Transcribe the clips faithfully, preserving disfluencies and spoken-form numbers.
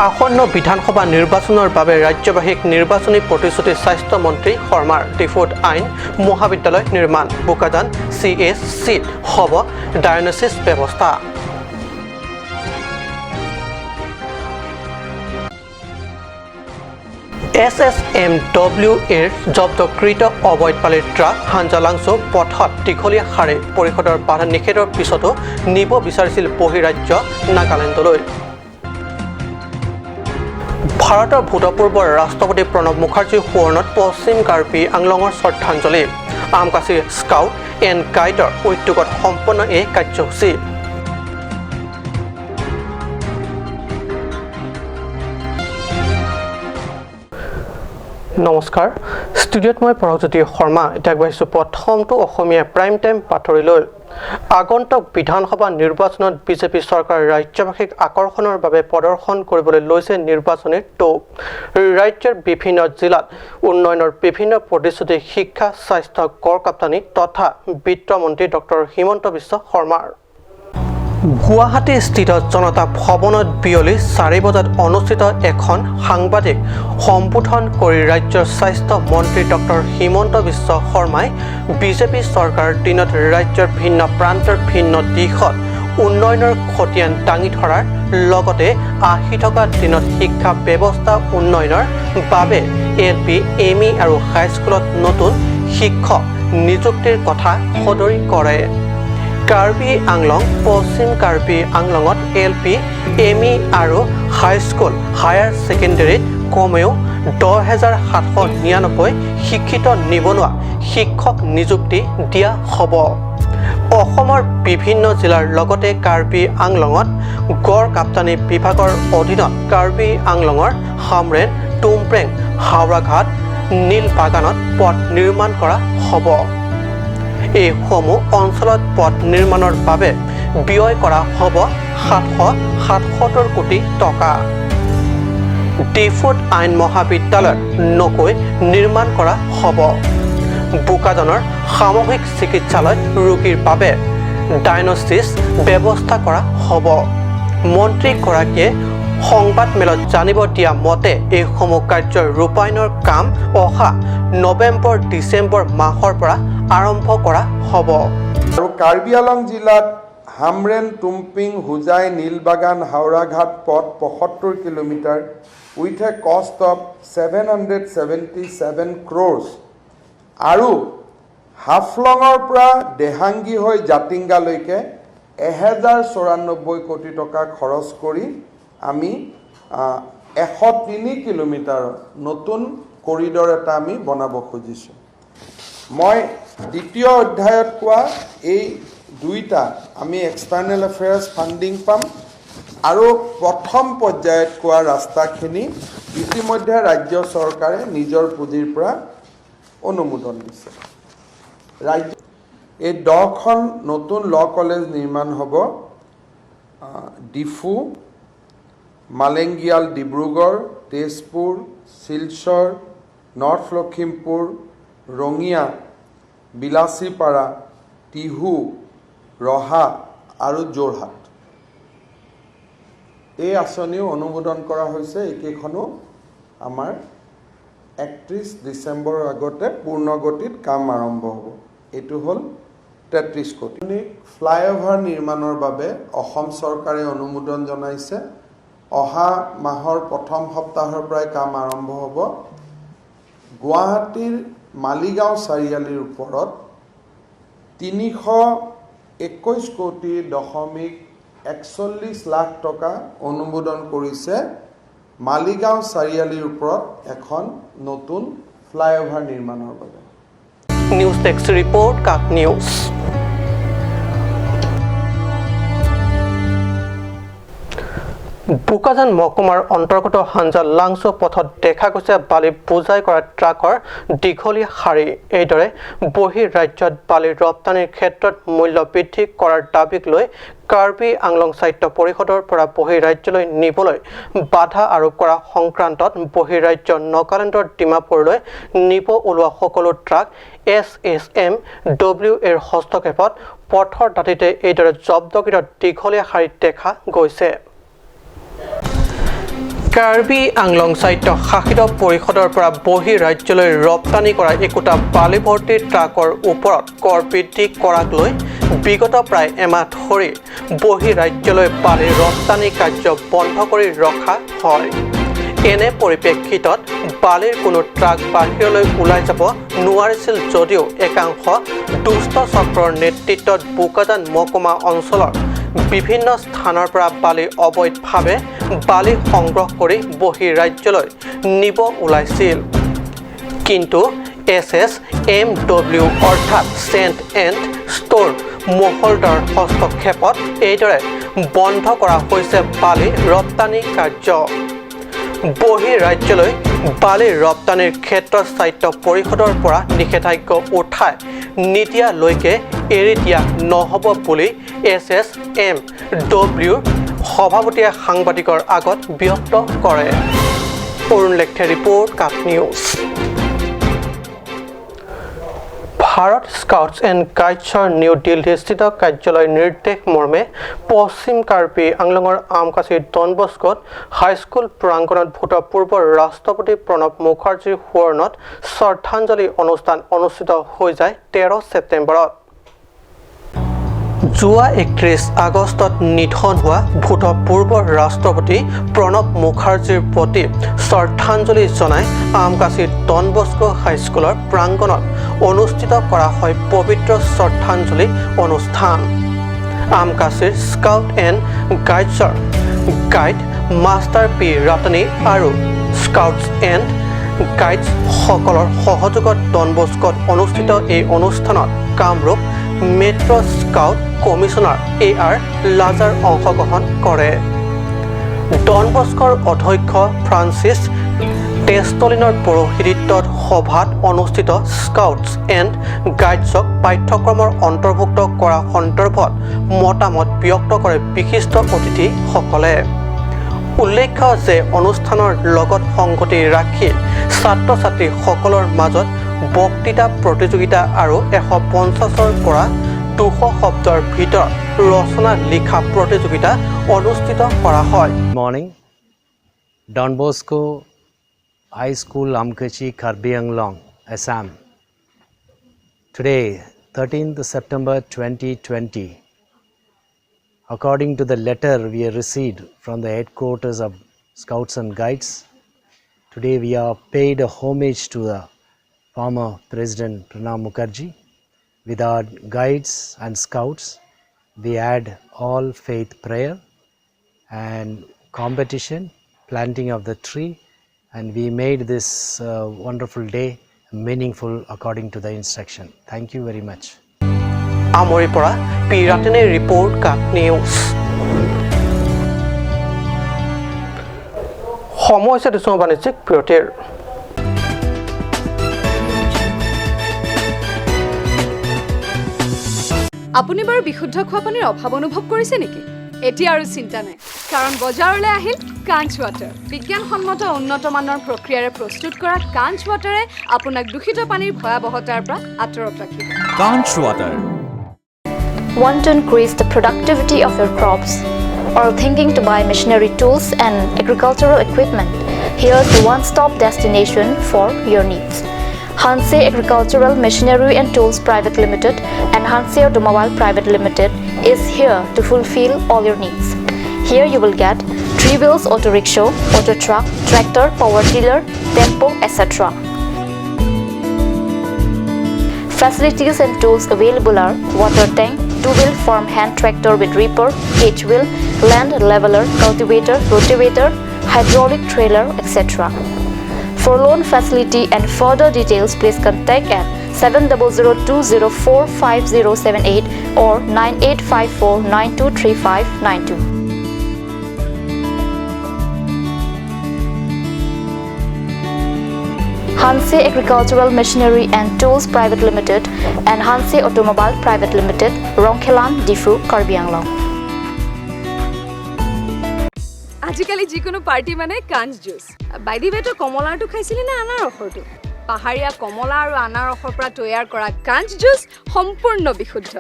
আসন্ন বিধানসভা নিৰ্বাচনৰ বাবে ৰাজ্যবাসীক নিৰ্বাচনী প্ৰতিশ্ৰুতি স্বাস্থ্য মন্ত্ৰী শৰ্মাৰ। ডিফুত আইন মহাবিদ্যালয় নিৰ্মাণ, বোকাজান চি এইচ চিত হ'ব ডায়েলিচিছ ব্যৱস্থা। এছ এছ এম ডব্লিউ এৰ জব্দকৃত অবৈধ বালিৰ ট্ৰাক হাঞ্জালাংচো পথত দীঘলীয়া শাৰী। পৰিষদৰ বাধা নিষেধৰ পিছতো নিব বিচাৰিছিল বহিৰাজ্য নাগালেণ্ডলৈ। ভাৰতৰ ভূতপূৰ্ব ৰাষ্ট্ৰপতি প্ৰণৱ মুখাৰ্জীৰ সোঁৱৰণত পশ্চিম কাৰ্বি আংলঙৰ শ্ৰদ্ধাঞ্জলি। আমকাচি স্কাউট এণ্ড গাইডৰ উদ্যোগত সম্পন্ন এই কাৰ্যসূচী। নমস্কাৰ, ষ্টুডিঅ'ত মই পৰকজ্যোতি শৰ্মা। এতিয়া আগবাঢ়িছো প্ৰথমটো অসমীয়া প্ৰাইম টাইম বাতৰিলৈ। আগন্তুক বিধানসভা নিৰ্বাচনত বিজেপি চৰকাৰে ৰাজ্যবাসীক আকৰ্ষণৰ বাবে প্ৰদৰ্শন কৰিবলৈ লৈছে নিৰ্বাচনী টোপ। ৰাজ্যৰ বিভিন্ন জিলাত উন্নয়নৰ বিভিন্ন প্ৰতিশ্ৰুতি, শিক্ষা, স্বাস্থ্য, গড় কাপ্তানি তথা বিত্তমন্ত্ৰী ডক্টৰ হিমন্ত বিশ্ব শৰ্মাৰ। গুৱাহাটীস্থিত জনতা ভৱনত বিয়লি চাৰি বজাত অনুষ্ঠিত এখন সাংবাদিক সম্বোধন কৰি ৰাজ্যৰ স্বাস্থ্য মন্ত্ৰী ডক্টৰ হিমন্ত বিশ্ব শৰ্মাই বিজেপি চৰকাৰৰ দিনত ৰাজ্যৰ ভিন্ন প্ৰান্তৰ ভিন্ন দিশত উন্নয়নৰ খতিয়ান দাঙি ধৰাৰ লগতে আহি থকা দিনত শিক্ষা ব্যৱস্থা উন্নয়নৰ বাবে এল পি, এম ই আৰু হাইস্কুলত নতুন শিক্ষক নিযুক্তিৰ কথা সদৰি কৰে। কাৰ্বি আংলং, পশ্চিম কাৰ্বি আংলঙত এল পি, এম ই আৰু হাইস্কুল, হায়াৰ ছেকেণ্ডেৰীত কমেও দহ হাজাৰ সাতশ নিৰানব্বৈ শিক্ষিত নিবনুৱা শিক্ষক নিযুক্তি দিয়া হ'ব। অসমৰ বিভিন্ন জিলাৰ লগতে কাৰ্বি আংলঙত গড় কাপ্তানি বিভাগৰ অধীনত কাৰ্বি আংলঙৰ হামৰেণ, টুমপ্ৰেং, হাওৰাঘাট, নীল বাগানত পথ নিৰ্মাণ কৰা হ'ব। এইসমূহ অঞ্চলত পথ নিৰ্মাণৰ বাবে ব্যয় কৰা হ'ব সাতশ সাতসত্তৰ কোটি টকা। ডিফুত আইন মহাবিদ্যালয় নকৈ নিৰ্মাণ কৰা হ'ব। বোকাজানৰ সামূহিক চিকিৎসালয়ত ৰোগীৰ বাবে ডায়েলিচিছ ব্যৱস্থা কৰা হ'ব। মন্ত্ৰীগৰাকীয়ে সংবাদমেলত জানিব দিয়া মতে এইসমূহ কাৰ্য ৰূপায়ণৰ কাম অহা নৱেম্বৰ ডিচেম্বৰ মাহৰ পৰা আৰম্ভ কৰা হ'ব। আৰু কাৰ্বি আংলং জিলাত হামৰেণ, টুমপ্ৰেং, হোজাই, নীলবাগান, হাওৰাঘাট পথ পঁসত্তৰ kilometre with a cost of seven hundred seventy seven crores আৰু হাফলঙৰ পৰা দেহাংগী হৈ জাতিংগালৈকে এহেজাৰ চৌৰান্নব্বৈ কোটি টকা খৰচ কৰি আমি, আ, এশ তিনি কিলোমিটাৰ নতুন কৰিডৰ এটা আমি বনাব খুজিছোঁ। মই দ্বিতীয় অধ্যায়ত কোৱা এই দুইটা আমি এক্সটাৰ্নেল এফেয়াৰ্ছ ফাণ্ডিং পাম আৰু প্ৰথম পৰ্যায়ত কোৱা ৰাস্তাখিনি ইতিমধ্যে ৰাজ্য চৰকাৰে নিজৰ পুঁজিৰ পৰা অনুমোদন দিছে। ৰাজ্য এই দহখন নতুন ল কলেজ নিৰ্মাণ হ'ব। আহ, ডিফু, মালেংগিয়াল, ডিব্ৰুগড়, তেজপুৰ, শিলচৰ, নৰ্থ লখিমপুৰ, ৰঙিয়া, বিলাচীপাৰা, টিহু, ৰহা আৰু যোৰহাট। এই আঁচনিও অনুমোদন কৰা হৈছে। এইকেইখনো আমাৰ একত্ৰিছ ডিচেম্বৰৰ আগতে পূৰ্ণগতিত কাম আৰম্ভ হ'ব। এইটো হ'ল তেত্ৰিছ কোটি। ফ্লাইঅভাৰ নিৰ্মাণৰ বাবে অসম চৰকাৰে অনুমোদন জনাইছে। অহা মাহৰ প্ৰথম সপ্তাহৰ পৰাই কাম আৰম্ভ হ'ব। গুৱাহাটীৰ মালিগাঁও চাৰিআলিৰ ওপৰত তিনিশ একৈছ কোটি দশমিক একচল্লিছ লাখ টকা অনুমোদন কৰিছে মালিগাঁও চাৰিআলিৰ ওপৰত এখন নতুন ফ্লাইঅভাৰ নিৰ্মাণৰ বাবে। নিউজ ডেস্ক ৰিপৰ্ট, কাক নিউজ। বোকাজান মহকুমাৰ অন্তৰ্গত হাঞ্জা লাংচ' পথত দেখা গৈছে বালি বোজাই কৰা ট্ৰাকৰ দীঘলীয়া শাৰী। এইদৰে বহিঃৰাজ্যত বালি ৰপ্তানিৰ ক্ষেত্ৰত মূল্য বৃদ্ধি কৰাৰ দাবীক লৈ কাৰ্বি আংলং স্বায়ত্ত পৰিষদৰ পৰা বহিঃৰাজ্যলৈ নিবলৈ বাধা আৰোপ কৰা সংক্ৰান্তত বহিঃৰাজ্য নাগালেণ্ডৰ ডিমাপুৰলৈ নিব ওলোৱা সকলো ট্ৰাক এছ এছ এম ডব্লিউ এৰ হস্তক্ষেপত পথৰ দাঁতিতে এইদৰে জব্দকৃত দীঘলীয়া শাৰী দেখা গৈছে। কাৰ্বি আংলং স্বায়ত্তশাসিত পৰিষদৰ পৰা বহিঃৰাজ্যলৈ ৰপ্তানি কৰা একোটা বালি ভৰ্তি ট্ৰাকৰ ওপৰত কৰ বৃদ্ধি কৰাক লৈ বিগত প্ৰায় এমাহ ধৰি বহিঃৰাজ্যলৈ বালিৰ ৰপ্তানি কাৰ্য বন্ধ কৰি ৰখা হয়। এনে পৰিপ্ৰেক্ষিতত বালিৰ কোনো ট্ৰাক বাহিৰলৈ ওলাই যাব নোৱাৰিছিল যদিও একাংশ দুষ্ট চক্ৰৰ নেতৃত্বত বোকাজান মহকুমা অঞ্চলৰ বিভিন্ন স্থানৰ পৰা বালি অবৈধভাৱে বালি সংগ্ৰহ কৰি বহিঃৰাজ্যলৈ নিব ওলাইছিল। কিন্তু এছ এছ এম ডব্লিউ অৰ্থাৎ চেণ্ট এণ্ড ষ্ট'ৰ মহলদাৰ হস্তক্ষেপত এইদৰে বন্ধ কৰা হৈছে বালি ৰপ্তানি কাৰ্য। বহিঃৰাজ্যলৈ বালি ৰপ্তানিৰ ক্ষেত্ৰত স্বায়ত্ত পৰিষদৰ পৰা নিষেধাজ্ঞা উঠাই নিদিয়ালৈকে এৰি দিয়া নহ'ব বুলি এছ এছ এম ডব্লিউৰ সভাপতিয়ে সাংবাদিকৰ আগত ব্যক্ত কৰে। অৰুণ লেকথেৰ ৰিপৰ্ট, কাট নিউজ। ভাৰত স্কাউটছ এণ্ড গাইডছৰ নিউ দিল্লীস্থিত কাৰ্যালয়ৰ নিৰ্দেশ মৰ্মে পশ্চিম কাৰ্বি আংলঙৰ আমকাচি ডন বস্কোত হাইস্কুল প্ৰাংগণত ভূতপূৰ্ব ৰাষ্ট্ৰপতি প্ৰণৱ মুখাৰ্জীৰ সোঁৱৰণত শ্ৰদ্ধাঞ্জলি অনুষ্ঠান অনুষ্ঠিত হৈ যায় তেৰ ছেপ্টেম্বৰত। যোৱা একত্ৰিশ আগষ্টত নিধন হোৱা ভূতপূৰ্ব ৰাষ্ট্ৰপতি প্ৰণৱ মুখাৰ্জীৰ প্ৰতি শ্ৰদ্ধাঞ্জলি জনাই আমকাচি ডন বস্কো হাইস্কুলৰ প্ৰাংগণত অনুষ্ঠিত কৰা হয় পবিত্ৰ শ্ৰদ্ধাঞ্জলি অনুষ্ঠান। আমকাচিৰ স্কাউট এণ্ড গাইডছৰ গাইড মাষ্টাৰ পি ৰাটনি আৰু স্কাউটছ এণ্ড গাইডছসকলৰ সহযোগত ডন বস্কোত অনুষ্ঠিত এই অনুষ্ঠানত কামৰূপ মেট্ৰ' স্কাউট কমিছনাৰ এ আৰ লাজাৰ অংশগ্ৰহণ কৰে। ডন বস্কোৰ অধ্যক্ষ ফ্ৰান্সিছ টেষ্টলিনৰ পৌৰোহিত্যত সভাত অনুষ্ঠিত স্কাউটছ এণ্ড গাইডছক পাঠ্যক্ৰমৰ অন্তৰ্ভুক্ত কৰা সন্দৰ্ভত মতামত ব্যক্ত কৰে বিশিষ্ট অতিথিসকলে। উল্লেখ্য যে অনুষ্ঠানৰ লগত সংগতি ৰাখি ছাত্ৰ-ছাত্ৰীসকলৰ মাজত বক্তৃতা প্ৰতিযোগিতা আৰু এশ পঞ্চাশৰ পৰা দুশ শব্দৰ ভিতৰত ৰচনা লিখা প্ৰতিযোগিতা অনুষ্ঠিত কৰা হয়। Morning. Don Bosco High School, Amkachi, Karbi Anglong, Assam. Today, thirteenth September twenty twenty, according to the letter we have received from the headquarters of Scouts and Guides, today we have paid a homage to the former President Pranab Mukherjee. With our guides and scouts, we had all faith prayer and competition, planting of the tree, and we made this uh, wonderful day meaningful according to the instruction. Thank you very much. আমৰিৰ পৰা পি ৰাতিনিৰ ৰিপৰ্ট, কাট নিউজ। সময় হৈছে দুচুমা বাণিজ্যিক বিৰতিৰ। আপুনি বাৰু বিশুদ্ধ খোৱা পানীৰ অভাৱ অনুভৱ কৰিছে নেকি? এতিয়া আৰু চিন্তা নাই, কাৰণ বজাৰলৈ আহিল কাঞ্চ ৱাটাৰ। বিজ্ঞানসন্মত উন্নত মানৰ প্ৰক্ৰিয়াৰে প্ৰস্তুত কৰা কাঞ্চ ৱাটাৰে আপোনাক দূষিত পানীৰ ভয়াৱহতাৰ পৰা আঁতৰত ৰাখিব। Kanch Water. Want to increase the productivity of your crops? Or thinking to buy machinery tools and agricultural equipment? Here's the one stop destination for your needs. Hanse Agricultural Machinery and Tools Private Limited and Hanse Automobile Private Limited is here to fulfill all your needs. Here you will get three wheels auto rickshaw, auto truck, tractor, power tiller, tempo, et cetera. Facilities and tools available are water tank, two wheel farm hand tractor with reaper, cage wheel, land leveler, cultivator, rotavator, hydraulic trailer, et cetera. For loan facility and further details, please contact at seven double zero two zero four five zero seven eight or nine eight five four nine two three five nine two. Hanse Agricultural Machinery and Tools Private Limited and Hanse Automobile Private Limited, Rongkhelan, Diphu, Karbi Anglong. আজিকালি যিকোনো পাৰ্টি মানে কাঞ্চ juice. By the ৱে, তই কমলাৰটো খাইছিলি নে আনাৰসৰটো? পাহাৰীয়া কমলা আৰু আনাৰসৰ পৰা তৈয়াৰ কৰা কাঞ্চ জুচ সম্পূৰ্ণ বিশুদ্ধ।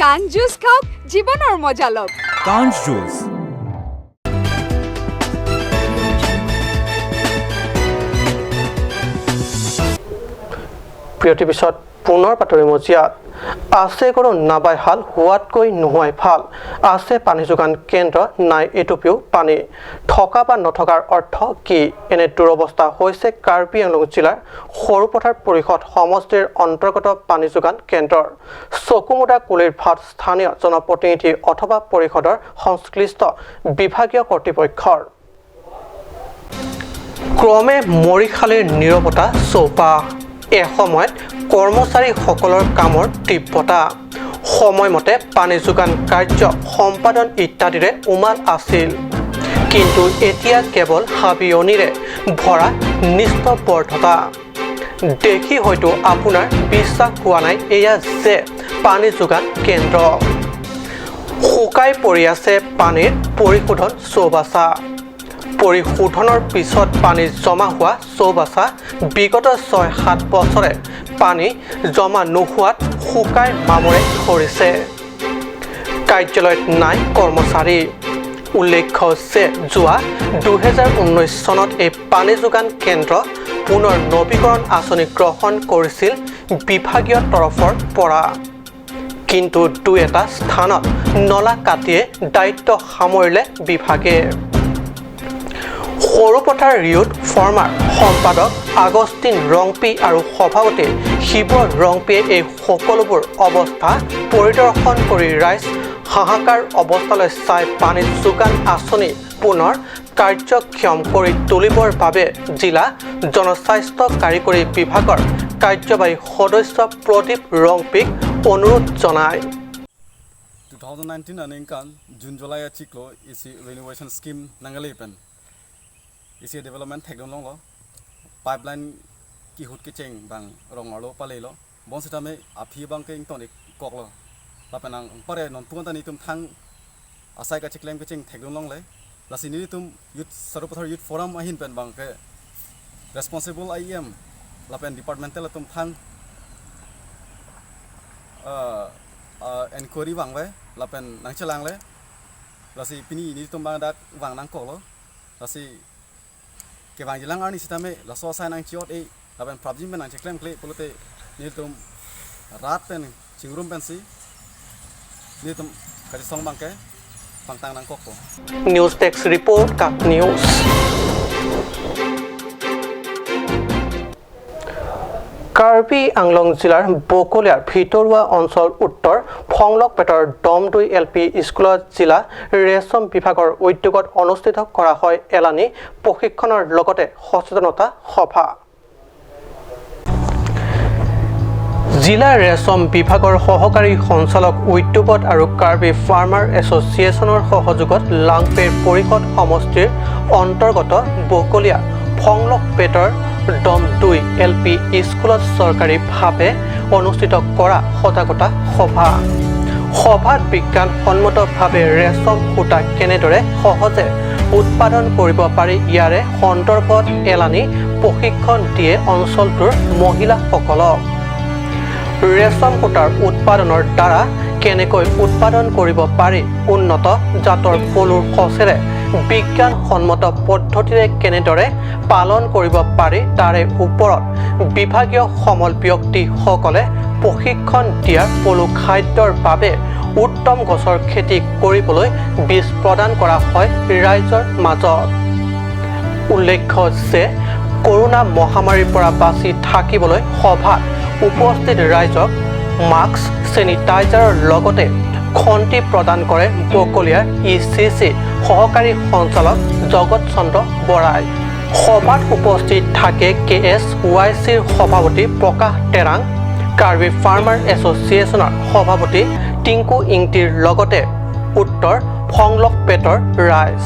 কাঞ্চ জুচ খাওক, জীৱনৰ মজা লওক। Kanch Juice. বিৰতিৰ পিছত পুনৰ বাতৰি মজিয়াত। আছে গৰু নাবাই হাল, হোৱাতকৈ নোহোৱাই ভাল। আছে পানী যোগান কেন্দ্ৰ, নাই এটুপিও পানী। থকা বা নথকাৰ অৰ্থ কি? এনে দুৰৱস্থা হৈছে কাৰ্বি আংলং জিলাৰ সৰুপথাৰ পৰিষদ সমষ্টিৰ অন্তৰ্গত পানী যোগান কেন্দ্ৰৰ। চকু মুদা কুলিৰ ভাত স্থানীয় জনপ্ৰতিনিধি অথবা পৰিষদৰ সংশ্লিষ্ট বিভাগীয় কৰ্তৃপক্ষৰ। ক্ৰমে মৰিশালিৰ নীৰৱতা চৌপাশ, এসময়ত কৰ্মচাৰীসকলৰ কামৰ তীব্ৰতা, সময়মতে পানী যোগান কাৰ্য সম্পাদন ইত্যাদিৰে উমাল আছিল। কিন্তু এতিয়া কেৱল হাবিয়নিৰে ভৰা নিস্তব্ধতা। দেখি হয়তো আপোনাৰ বিশ্বাস হোৱা নাই, এয়া যে পানী যোগান কেন্দ্ৰ। শুকাই পৰি আছে পানীৰ পৰিশোধন চৌবাচা। পৰিশোধনৰ পিছত পানী জমা হোৱা চৌবাচা বিগত ছয় সাত বছৰে পানী জমা নোহোৱাত শুকাই মামৰে ধৰিছে। কাৰ্যালয়ত নাই কৰ্মচাৰী। উল্লেখ্য যে যোৱা দুহেজাৰ ঊনৈশ চনত এই পানী যোগান কেন্দ্ৰ পুনৰ নৱীকৰণ আঁচনি গ্ৰহণ কৰিছিল বিভাগীয় তৰফৰ পৰা। কিন্তু দুই এটা স্থানত নলা কাটিয়ে দায়িত্ব সামৰিলে বিভাগে। সৰুপথাৰ য়ুথ ফৰ্মাৰ সম্পাদক আগষ্টিন ৰংপি আৰু সভাপতি শিৱ ৰংপিয়ে এই সকলোবোৰ অৱস্থা পৰিদৰ্শন কৰি ৰাইজ হাহাকাৰ অৱস্থালৈ চাই পানী যোগান আঁচনি পুনৰ কাৰ্যক্ষম কৰি তুলিবৰ বাবে জিলা জনস্বাস্থ্য কাৰিকৰী বিভাগৰ কাৰ্যবাহী সদস্য প্ৰদীপ ৰংপিক অনুৰোধ জনায়। Two thousand nineteen aningkan June July achiklo isi renovation scheme nangle pen isi development thekdun longlo, pipeline kihut kecheng bang rong arlo palelo, bonsitame aphi abang ke ington ik koklo. Lapen nang pare non pungan ta netum thang asai kacheklem kecheng thekdun longle. Lasi netum youth, Sarupathar Youth Forum ahin pen bang ke responsible I E M lapen departmental atum thang, uh, uh, inquiry vangve lapen nangchelangle. Lasi pini netum bang dak vang nangkoklo. Lasi kevangjilang arni sitame laso asai nangchiot e lapen prapjin pen nangcheklem kle pulote netum rat pen chingrum pensi netum kachesong bang ke pangtang nangkokpo. News Desk Report, KAT News. Karbi আংলং জিলাৰ বকলীয়াৰ ভিতৰুৱা অঞ্চল উত্তৰ ফংলকপেটৰ ডমদুই L P স্কুলত জিলা ৰেচম বিভাগৰ উদ্যোগত অনুষ্ঠিত কৰা হয় এলানি প্ৰশিক্ষণৰ লগতে সচেতনতা সভা। জিলা ৰেচম বিভাগৰ সহকাৰী সঞ্চালক উদ্যোগত আৰু কাৰ্বি ফাৰ্মাৰ এছ'চিয়েশ্যনৰ সহযোগত লাংপেৰ পৰিষদ সমষ্টিৰ অন্তৰ্গত বকলীয়া ফংলকপেটৰ ডমদুই এল পি স্কুলত চৰকাৰীভাৱে অনুষ্ঠিত কৰা সজাগতা সভা। সভাত বিজ্ঞানসন্মতভাৱে ৰেচম সূতা কেনেদৰে সহজে উৎপাদন কৰিব পাৰি, ইয়াৰে সন্দৰ্ভত এলানি প্ৰশিক্ষণ দিয়ে অঞ্চলটোৰ মহিলাসকলক। ৰেচম সূতাৰ উৎপাদনৰ দ্বাৰা কেনেকৈ উৎপাদন কৰিব পাৰি, উন্নত জাতৰ পলুৰ সঁচেৰে বিজ্ঞানসন্মত পদ্ধতিৰে কেনেদৰে পালন কৰিব পাৰি, তাৰে ওপৰত বিভাগীয় সমল ব্যক্তিসকলে প্ৰশিক্ষণ দিয়াৰ পলু খাদ্যৰ বাবে উত্তম গছৰ খেতি কৰিবলৈ বীজ প্ৰদান কৰা হয় ৰাইজৰ মাজত। উল্লেখ্য যে কৰোণা মহামাৰীৰ পৰা বাচি থাকিবলৈ সভাত উপস্থিত ৰাইজক মাস্ক, ছেনিটাইজাৰৰ লগতে খন্তি প্ৰদান কৰে বকলীয়াৰ ই চি চি সহকাৰী সঞ্চালক জগত চন্দ্ৰ বৰাই। সভাত উপস্থিত থাকে কে এছ ৱাই চিৰ সভাপতি প্ৰকাশ তেৰাং, কাৰ্বি ফাৰ্মাৰ এছ'চিয়েশ্যনৰ সভাপতি টিংকু ইংতিৰ লগতে উত্তৰ ফংলকপেটৰ ৰাইজ।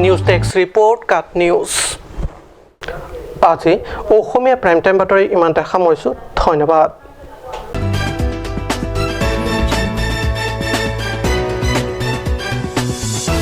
নিউজ ডেস্ক ৰিপৰ্ট, কাট নিউজ। আজি অসমীয়া প্ৰাইম টাইম বাতৰি ইমানতে সামৰিছোঁ। ধন্যবাদ।